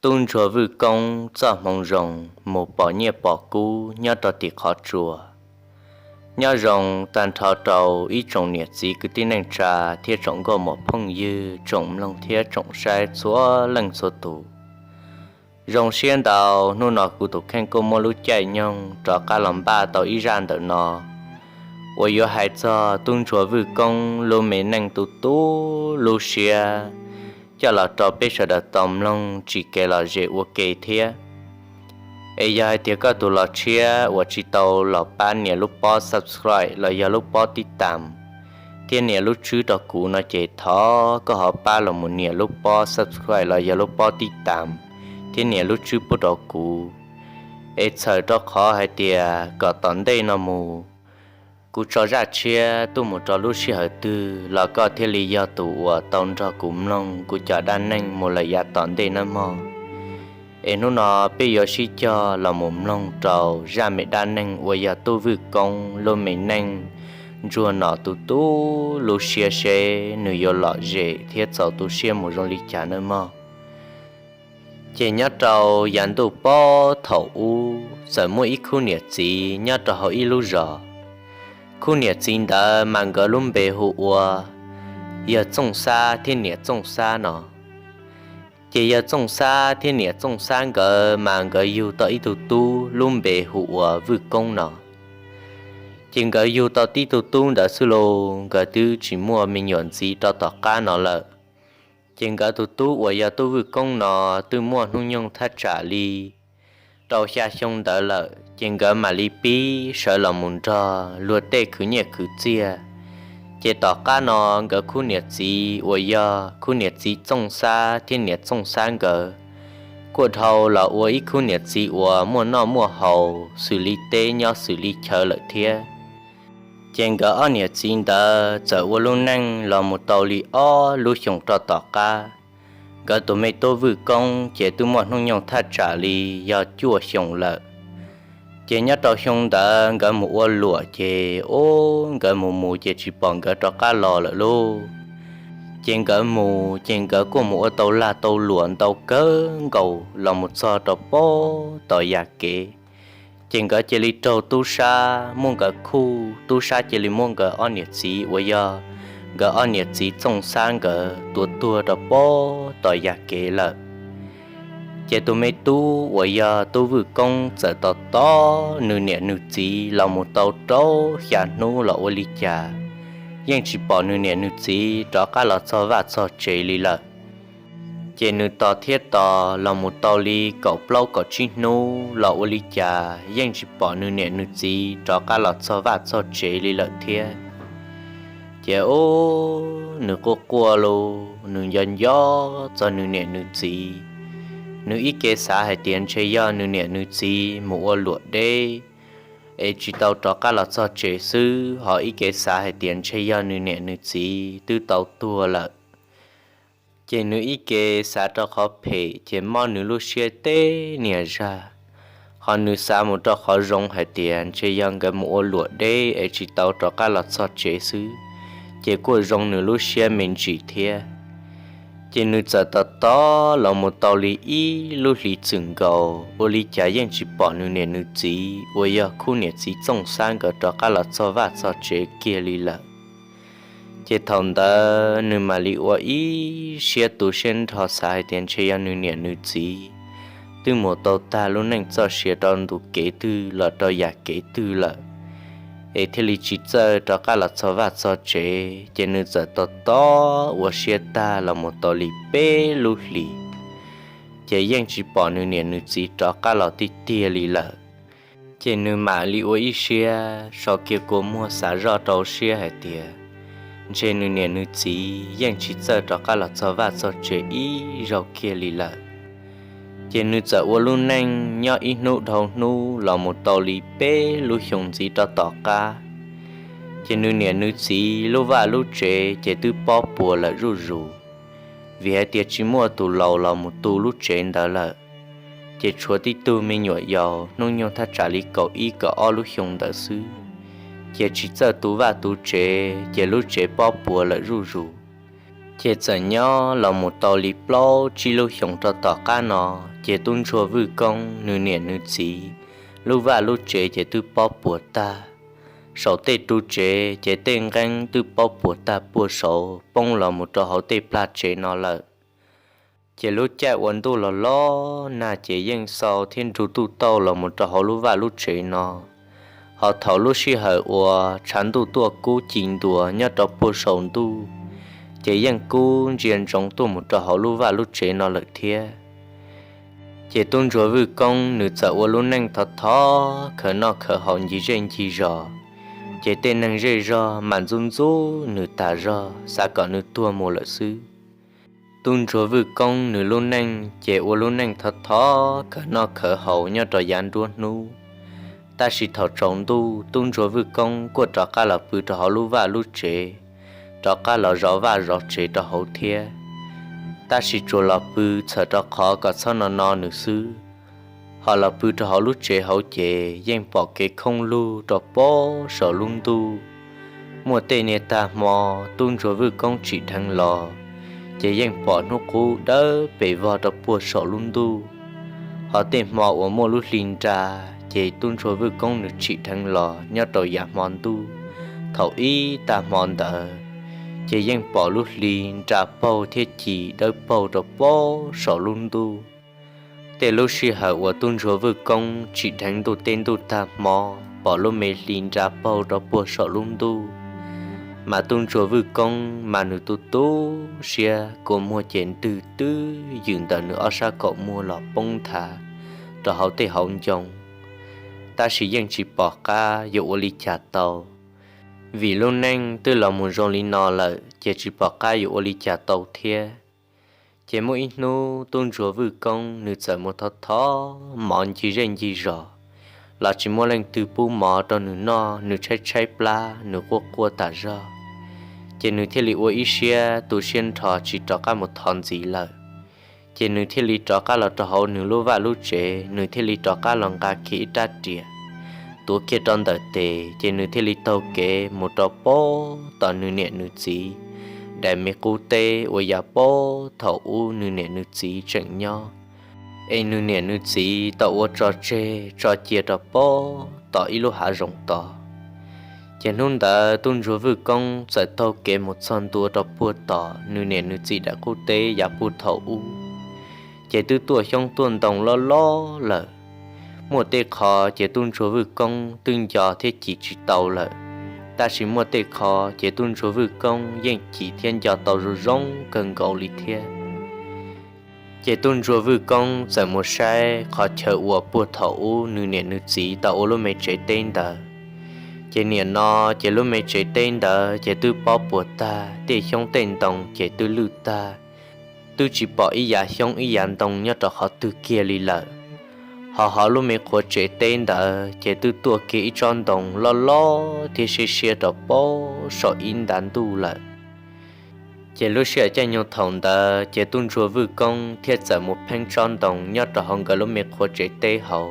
Tub ntsuag Vwj Koob txoj hmoov zoo mus pom nyiaj pom kub nyob rau tim qhov tsua. Nyob zoo tag nrho rau ib tsoom niam txiv kwv tij neej tsa thiab tsoom nkauj muam phooj ywg, tsoom mloog thiab tsoom saib txhua leej txhua tus. Zoo siab ntau, hnub no kuv tus kheej kuj muaj lub caij nyoog rov qab los npaj tau ib zaj ntawm no uas yuav hais txog tub ntsuag Vwj Koob lub me neej tu tu lub siab coj los rau peb sawv daws tau mloog tsis kev lom zem ua ke thiab. Es yog hais tias koj tus los tshiab uas tsis tau los pab nias lub pob subscribe los yog lub pob tib tam thiab nias lub tswb rau kuv no ces thov koj ho pab los mus nias lub pob subscribe los yog lub pob tib tam thiab nias lub tswb pub rau kuv. Es txhawm rau qhov hais tias kom tom ntej no mus kuv tso zaj tshiab tuaj mus rau lub sij hawm twg los koj thiaj li yog tus uas tau nrog kuv mloog kuv cov dab neeg mus lawm yav tom ntej nawb mog. Es hnub no peb yuav sib cog los mus mloog rau zaj me dab neeg uas yog tub Vwj Koob lub me neej ntsuag no tu tu lub siab seb nws yuav lom zem thiab txaus tu siab mus zoo li cas nawb mog. Ces nyob rau yav ntuj pob thaum ub txawm muaj ib khub niam txiv nyob rau hauv ib lub zos. Khub niam txiv ntawd mas nkawd lub npe hu ua yawg Txooj Xab thiab niam Txooj Xab no. Ces yawg Txooj Xab thiab niam Txooj Xab nkawd mas nkawd yug tau ib tug tub lub npe hu ua Vwj Koob no. Ces nkawd yug tau tib tug tub ntawd xwb los nkawd twb tsis muaj me nyuam ntxiv rau tom qab no lawm. Ces nkawd tus tub uas yog tub Vwj Koob no twb muaj hnub nyoog thaj tsam li rau xya xyoo ntawd lawm, ces nkawd mam li pib sawv los mus nrog luag tej khwv nyiaj khwv txiaj. Ces tom qab no nkawd khub niam txiv uas yog khub niam txiv Txooj Xab thiab niam Txooj Xab nkawd kuj dhau los ua ib khub niam txiv uas muaj noj muaj haus xws li teb nyob xws li chaw lawm thiab. Ces nkawd ob niam txiv ntawd txawm ua lub neej los mus tau li ob lub xyoos rau tom qab. Nkawd tus me tub Vwj Koob ces twb muaj hnub nyoog thaj tsam li yog cuaj xyoos lawm. Ces nyob rau xyoo ntawd nkawd mus ua luam ces ub nkawd mus mus ces tsis pom nkawd rov qab los lawm lauj. Ces nkawd mus ces nkawd kuj mus ua tau lag tau luam ntau kawg nkaus los mus txog rau pob tom yam kev. Ces nkawd cia li raug tub sab muab nkawd khuj, tub sab cia li muab nkawd ob niam txiv uas yog nkawd ob niam txiv Txooj Xab nkawd tua tuag rau pob tom yam kev lawm. Ces tus me tub uas yog tub Vwj Koob txawm tos tos nws niam nws txiv los mus tau rau xya hnub los ua li cas yeej tsis pom nws niam nws txiv rov qab los txog vaj txog tsev li lawm. Ces nws tos thiab tos los mus tau li kaum plaub kaum tsib hnub los ua li cas yeej tsis pom nws niam nws txiv rov qab los txog vaj txog tsev li lawm thiab. Ces ub nws quaj quaj los nws nco nco txog nws niam nws txiv. Nws ib ke xav hais tias ntshe yog nws niam nws txiv mus ua luam deb es tsis tau rov qab los txog tsev xwb, ho ib ke xav hais tias ntshe yog nws niam nws txiv twb tau tuag lawm. Ces nws ib ke xav rau qhov phem ces mob nws lub siab teb niag zag. Ho nws xav mus rau qhov zoo hais tias ntshe yog nkawd mus ua luam deb es tsis tau rov qab los txog tsev xwb, ces kuj zoo nws lub siab me ntsis thiab. Ces nws txawm tos tos los mus tau li ib lub hlis txwm nkaus ua li cas yeej tsis pom nws niam nws txiv uas yog khub niam txiv Txooj Xab nkawd rov qab los txog vaj txog tsev kiag li lawm. Ces thaum ntawd nws mam li ua ib siab tu siab nrho xav hais tias ntshe yog nws niam nws txiv twb mus tau tag lub neej txoj sia rau ntu kev twg los rau yam kev twg lawm, es thiaj li tsis txawj rov qab los txog vaj txog tsev. Ces nws txawm tos tos ua siab tag los mus tau li peb lub hlis, ces yeej tsis pom nws niam nws txiv rov qab los tiag tiag li lawm. Ces nws mam li ua ib siab so kiag kua muag xav zoj rau siab hais tias ntshe nws niam nws txiv yeej tsis txawj rov qab los txog vaj txog tsev ib zaug kiag li lawm. Ces nws txawm ua lub neej nyob ib hnub dhau hnub los mus tau li peb lub xyoo ntxiv rau tom qab. Ces nws niam nws txiv lub vaj lub tsev ces twb pob puas lawm zuj zus, vim hais tias tsis muaj tus laus los mus tu lub tsev ntawd lawm. Ces tshuav tib tug me nyuam yaus hnub nyoog thaj tsam li kaum ib kaum ob lub xyoo ntawd xwb, ces tsis txawj tu vaj tu tsev, ces lub tsev pob puas lawm zuj zus. Ces txawm nyob los mus tau li plaub tsib lub xyoos rau tom qab no, ces tub ntsuag Vwj Koob nws niam nws txiv lub vaj lub tsev ces twb pob puas tag. Saum tej ru tsev ces tej nqeeb twb pob puas tag puag saud poob los mus rau hauv tej plag tsev no lawm. Ces lub caij uas ntuj los los nag ces yeej xau thiab nrug tuj tauj los mus rau hauv lub vaj lub tsev no. Ho thaum lub sij hawm uas tshav ntuj tuaj kub ci ntua nyob rau puag saum ntuj, ces yeej kub ntsia ntsoov tuaj mus rau hauv lub vaj lub tsev no lawm thiab. Ces tub ntsuag Vwj Koob nws txawm ua lub neej thov thov khawv noj khawv haus ncig zej ncig zos, ces tej neeg zej zog mas ntxub ntxub nws tas zog xav kom nws tuag mus lawm xwb. Tub ntsuag Vwj Koob nws lub neej ces ua lub neej thov thov khawv noj khawv haus nyob rau yav nruab hnub. Tab sis thaum tsaus ntuj tub ntsuag Vwj Koob kuj rov qab los pw rau hauv lub vaj lub tsev, rov qab los zov vaj zov tsev rau hauv thiab. Tab sis tsuas los pw txhawm rau qhov kom txhob no no nws xwb. Ho los pw rau hauv lub tsev hauv ces yeej pom kev khoob lug rau puag saum lub ntuj. Muaj tej niag tag hmo tub ntsuag Vwj Koob tsim dheev los, ces yeej pom hnub qub dawb pes vog rau puag saum lub ntuj. Ho tej hmo uas muaj lub hli nra, ces tub ntsuag Vwj Koob nws tsim dheev los nyob rau yav hmo ntuj, thaum ib tag hmo ntawd, ces yeej pom lub hli nra paug thiab ci dawb paug rau puag saum lub ntuj. Tej lub sij hawm uas tub ntsuag Vwj Koob tsim dheev ntuj tej ntuj tag hmo, pom lub me hli nra paug rau puag saum lub ntuj, mas tub ntsuag Vwj Koob mas nws tu tu siab kua muag ces ntws twb ywm ntawm nws ob sab kaum muag los poob nthav rau hauv tej hauv ncoo. Tab sis yeej tsis pom qab yuav ua li cas tau, vim lub neej twb los mus zoo li no lawm ces tsis pom qab yuav ua li cas tau thiab. Ces muaj ib hnub tub ntsuag Vwj Koob nws txawm mus thov thov mov ncig zej ncig zos, los tsis muaj leej twg pub mov rau nws noj, nws tshaib tshaib plab nws quaj quaj tas zog. Ces nws thiaj li ua ib siab tu siab nrho tsis rov qab mus thov ntxiv lawm. Ces nws thiaj li rov qab los rau hauv nws lub vaj lub tsev, nws thiaj li rov qab los nqa kiag ib rab riam tuav kiag rau ntawm tes, ces nws thiaj li taug kev mus rau puag tom nws niam nws txiv daim me qub teb uas yav puag thaum ub nws niam nws txiv tseem nyob, es nws niam nws txiv tau ua tso tseg tso cia rau puag tom ib lub hav zoov tod. Ces hnub ntawd tub ntsuag Vwj Koob txawm taug kev mus txog ntua rau puag tom nws niam nws txiv daim qub teb yav puag thaum ub, ces twb tuaj xyoob tuaj ntoo loj loj lawm. Muaj tej qho ces tub ntsuag Vwj Koob twb nco thiab cim tsis tau lawm, tab sis muaj tej qho ces tub ntsuag Vwj Koob yeej cim thiab nco tau zoo zoo kawg nkaus li thiab. Ces tub ntsuag Vwj Koob txawm mus saib qhov chaw uas puag thaum ub nws niam nws txiv tau ua lub me tsev teb ntawd. Ces niam no ces lub me tsev teb ntawd ces twb pob puas tag, tej xyoob tej ntoo ces twb lwj tag, twb tsis pom ib yav xyoob ib yav ntoo nyob rau qhov twg kiag li lawm. Ho hauv lub me qhuav tsev teb ntawd ces twb tuaj kiag ib tsob ntoo loj loj thiab siab siab rau puag saum ib nta ntuj lawm. Ces lub sij hawm caij nyoog thaum ntawd ces tub ntsuag Vwj Koob thiaj txawm mus pheeb tsob ntoo nyob rau hauv nkawd lub me qhuav tsev teb hauv.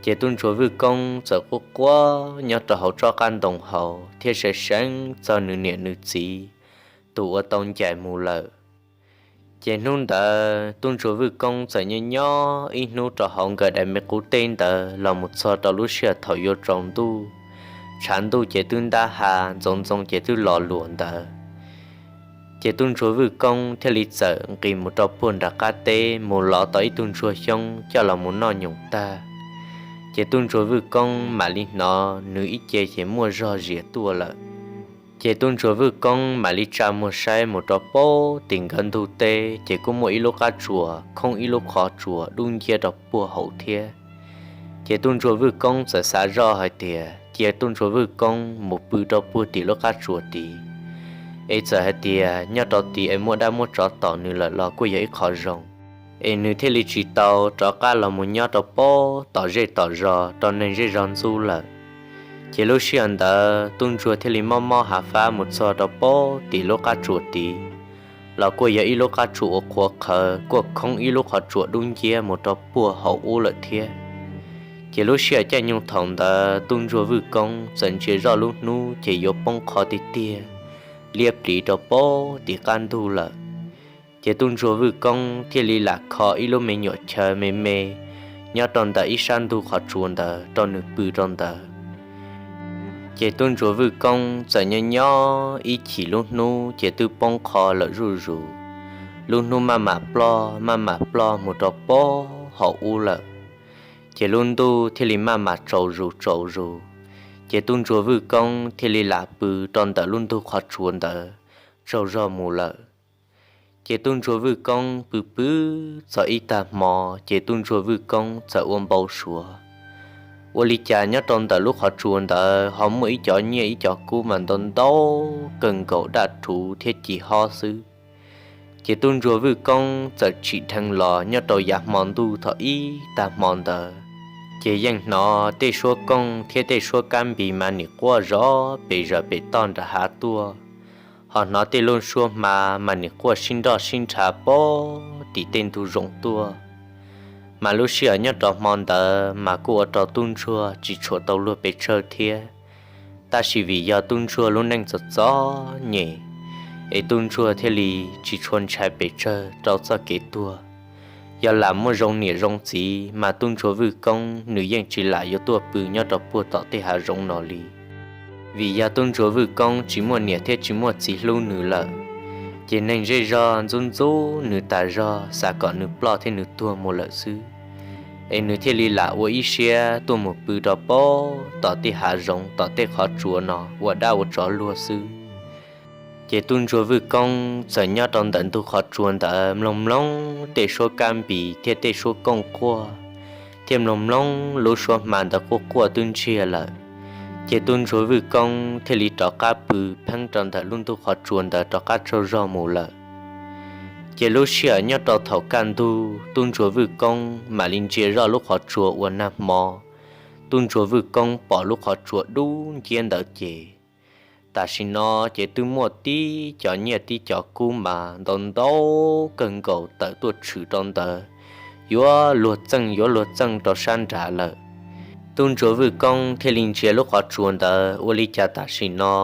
Ces tub ntsuag Vwj Koob txawm quaj quaj nyob rau hauv tsob qab ntoo hauv thiab seev seev txog nws niam nws txiv tus uas tau ncaim mus lawm. Ces hnub ntawd tub ntsuag Vwj Koob txawm nyob nyob ib hnub rau hauv nkawd daim me qub teb ntawd los mus txog rau lub sij hawm thaum yuav tsaus ntuj, tshav ntuj ces twb ntab ha, ntxoov ntxoo ces twb los luas ntawd. Ces tub ntsuag Vwj Koob thiaj li txawm nqis mus rau puag nram qab teb mus lov tau ib tug ntsuag xyoob coj los mus noj nyoos tag. Ces tub ntsuag Vwj Koob mam li hnov nws ib ce ces muaj zog zias tuaj lawm. Ces tub ntsuag Vwj Koob mam li tsa muag saib mus rau puag tim nkawd ntug teb ces kuj muaj ib lub qab tsuas khoob ib lub qhov tsuas dub nciab rau puag hauv thiab. Ces tub ntsuag Vwj Koob txawm xav zoj hais tias cia tub ntsuag Vwj Koob mus pw rau puag tim lub qab tsuas tid, es txawm hais tias nyob rau tid es muaj dab muaj tsov tom nws lawm los kuj yog ib qho zoo, es nws thiaj li tsis tau rov qab los mus nyob rau puag tom zej tom zos rau neeg zej zog ntxub lawm. Ces lub sij hawm ntawd tub ntsuag thiaj li mob mob hav fab mus txog rau puag tim lub qab tsuas tid, los kuj yog ib lub qab tsuas uas qhuav qhawv kuj khoob ib lub qhov tsuas dub nciab mus rau puag hauv ub lawm thiab. Ces lub sij hawm caij nyoog thaum ntawd tub ntsuag Vwj Koob txawm ntsia zoj lub hnub ces yuav poob qho tiag tiag, liab pliv rau pem tim qab ntug lawm. Ces tub ntsuag Vwj Koob thiaj li lam kho ib lub me nyuam chaw me me nyob rau ntawm ib sab ntug qhov tsua ntawd rau nws pw rau ntawd. Ces tub ntsuag Vwj Koob txawm nyob nyob ib chim lub hnub ces twb poob qho lawm zuj zus. Lub hnub maj mam ploj maj mam ploj mus rau pem hauv ub lawm. Ces lub ntuj thiaj li maj mam tsaus zus tsaus zus. Ces tub ntsuag Vwj Koob thiaj li lam pw rau ntawm lub ntug qhov tsua ntawd tsaug zog mus lawm. Ces tub ntsuag Vwj Koob pw pw txog ib tag hmo ces tub ntsuag Vwj Koob txawm ua npau suav, ua li cas nyob rau ntawm lub qhov tsua ntawd ho muaj ib cov nyiaj ib cov kub mas ntau ntau kawg nkaus daj rhuv thiab ci hob xwb. Ces tub ntsuag Vwj Koob txawm tsim dheev los nyob rau yav hmo ntuj thaum ib tag hmo ntawd, ces yeej hnov tej suab kooj thiab tej suab kab npis mas nim quaj zov pes zaws pem toj nram hav tuaj, ho hnov tej lub suab hma mas nim quaj sib nroj sib nrha pem tim tej ntug zoov tuaj. Mas lub sij hawm nyob rau hmo ntawd mas kuj ua rau tub ntsuag tsis tshua tau luag pes tsawg thiab. Tab sis vim yog tub ntsuag lub neej txom txom nyem, es tub ntsuag thiaj li tsis tshua ntshai pes tsawg rau txoj kev tuag. Yog lam muaj zoo niam zoo txiv mas tub ntsuag Vwj Koob nws yeej tsis lam yuav tuaj pw nyob rau puag tom tej hav zoov no li. Vim yog tub ntsuag Vwj Koob tsis muaj niam thiab tsis muaj txiv hlub nws lawm, ces neeg zej zog ntxub ntxub nws tas zog xav kom nws ploj thiab nws tuag mus lawm xwb. Es nws thiaj li lam ua ib siab tuaj mus pw rau pem tom tej hav zoov tom tej qhov tsua no ua dab ua tsov luag xwb. Ces tub ntsuag Vwj Koob txawm nyob rau ntawm ntug qhov tsua ntawd mloog mloog tej suab kab npis thiab tej suab kooj quaj, thiab mloog mloog lub suab hma ntawd quaj quaj twb ntsiag lawm. Ces tub ntsuag Vwj Koob thiaj li rov qab pw pheeb rau ntawm lub ntug qhov tsua ntawd rov qab tsaug zog mus lawm. Ces lub sij hawm nyob rau thaum kaj ntug tub ntsuag Vwj Koob mam li ntsia zoj lub qhov tsua ua nag hmo, tub ntsuag Vwj Koob pom lub qhov tsua dub nciab ntawd ces tam sim no ces twb muaj tib cov nyiaj tib cov kub mas ntau ntau kawg nkaus tawm tuaj tshwm rau ntawd, yuav luag txeej yuav luag txeej rau sab nrad lawm. Tub ntsuag Vwj Koob thiaj li ntsia lub qhov tsua ntawd ua li cas tam sim no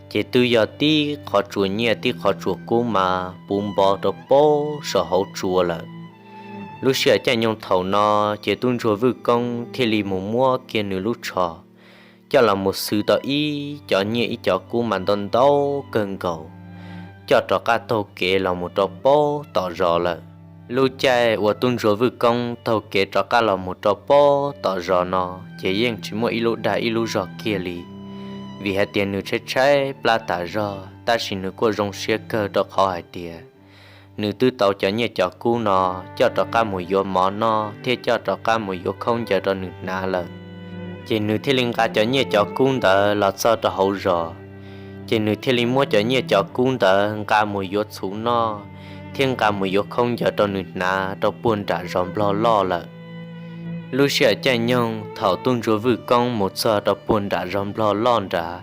ces twb yog tib qhov tsua nyiaj tib qhov tsua kub mas puv npo rau pem saum hauv tsua lawm. Lub sij hawm caij nyoog thaum no ces tub ntsuag Vwj Koob thiaj li mus muab kiag nws lub tsho coj los mus xwv tau ib cov nyiaj ib cov kub mas ntau ntau kawg nkaus, coj rov qab taug kev los mus rau pem tom zos lawm. Lub caij uas tub ntsuag Vwj Koob taug kev rov qab los mus rau pem tom zos no ces yeej tsis muaj ib lub dag ib lub zog kiag li, vim hais tias nws tshaib tshaib plab tas zog tab sis nws kuj zoo siab kawg rau qhov hais tias nws twb tau cov nyiaj cov kub no coj rov qab mus yuav mov noj thiab coj rov qab mus yuav khaub ncaws rau nws hnav lawm. Ces nws thiaj li nqa cov nyiaj cov kub ntawd los txog rau hauv zos, ces nws thiaj li muab cov nyiaj cov kub ntawd nqa mus yuav txhuv noj thiab nqa mus yuav khaub ncaws rau nws hnav rau puag nram zos Nplog loj lawm. Lub sij hawm caij nyoog thaum tub ntsuag Vwj Koob mus txog rau puag nram zos Nplog loj nrad,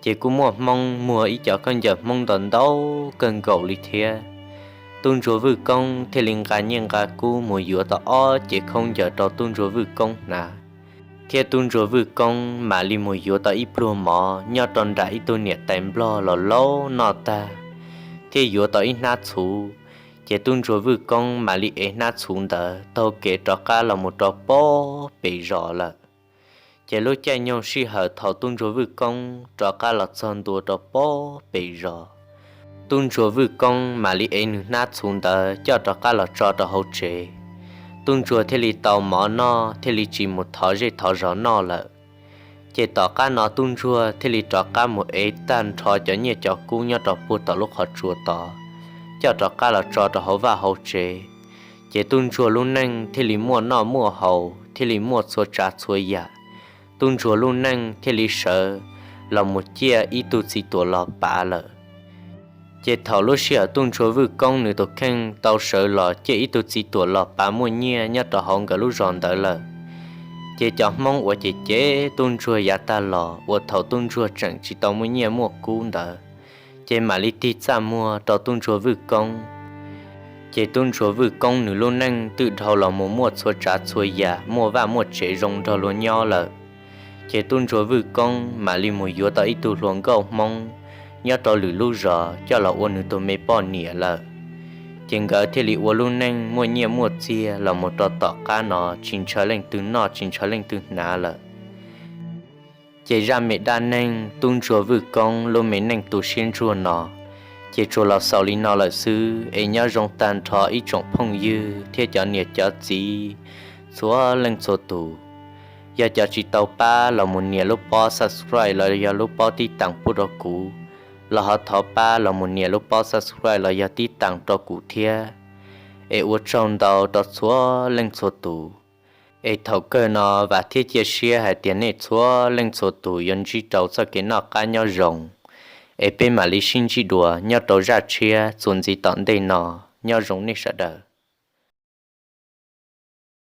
ces kuj muaj Hmoob muag ib co khaub ncaws Hmoob ntau ntau kawg nkaus li thiab. Tub ntsuag Vwj Koob thiaj li nqa nyiaj nqa kub mus yuav tau ob cev khaub ncaws rau tub ntsuag Vwj Koob hnav, thiab tub ntsuag Vwj Koob mam li mus yuav tau ib pluag mov nyob rau nram ib tug niam tais Nplog los laub noj tag, thiab yuav tau ib hnab txhuv, ces tub ntsuag Vwj Koob mam li ev hnab txhuv ntawd taug kev rov qab los mus rau pem pem zos lawm. Ces lub caij nyoog sij hawm thaum tub ntsuag Vwj Koob rov qab los txog ntua rau pem pem zos, tub ntsuag Vwj Koob mam li ev nws hnab txhuv ntawd coj rov qab los tso rau hauv tsev. Tub ntsuag thiaj li tau mov noj thiaj li tsis mus thov zej thov zos noj lawm. Ces tom qab no tub ntsuag thiaj li rov qab mus ev tag nrho cov nyiaj cov kub nyob rau puag tom lub qhov tsua tod, coj rov qab los tso rau hauv vaj hauv tsev. Ces tub ntsuag lub neej thiaj li muaj noj muaj haus, thiaj li muaj txhua tsav txhua yam. Tub ntsuag lub neej thiaj li sawv los mus ciaj ib tug txiv tuam los pav lawm. Ces thaum lub sij hawm tub ntsuag Vwj Koob nws tus kheej tau sawv los ciaj ib tug txiv tuam los pav muaj nyiaj nyob rau hauv nkawd lub zos ntawd lawm, ces cov Hmoob uas cem cem tub ntsuag yav tag los uas thaum tub ntsuag tseem tsis tau muaj nyiaj muaj kub ntawd, ces mam li tig txaj muag rau tub ntsuag Vwj Koob. Ces tub ntsuag Vwj Koob nws lub neej twb dhau los mus muaj txhua tsav txhua yam, muaj vaj muaj tsev zoo nrog luag nyob lawm. Ces tub ntsuag Vwj Koob mam li mus yuav tau ib tug hluas nkauj Hmoob, nyob rau lwm lub zos coj los ua nws tus me poj niam lawm. Ces nkawd thiaj li ua lub neej muaj nyiaj muaj txiag los mus rau tom qab no tsis ntshaw leej twg noj tsis ntshaw leej twg hnav lawm. Ces zaj me dab neeg tub ntsuag Vwj Koob lub me neej tu siab ntsuag no ces tsuas los xaus li no lawm xwb es nyob zoo tag nrho ib tsoom phooj ywg thiab cov niam cov txiv txhua leej txhua tus. Yog cov tsis tau pab los mus nias lub pob subscribe los yog lub pob tib taam pub rau kuv, los ho thov pab los mus nias lub pob subscribe los yog tib taam rau kuv thiab. Es ua tsaug ntau rau txhua leej txhua tus. Es thaum kawg no vam thiab cia siab hais tias nej txhua leej txhua tus yuav ntsib rau txoj kev noj qab nyob zoo. Es peb mam li sib ntsib dua nyob rau zaj tshiab txuas ntxiv tom ntej no. Nyob zoo nej sawv daws.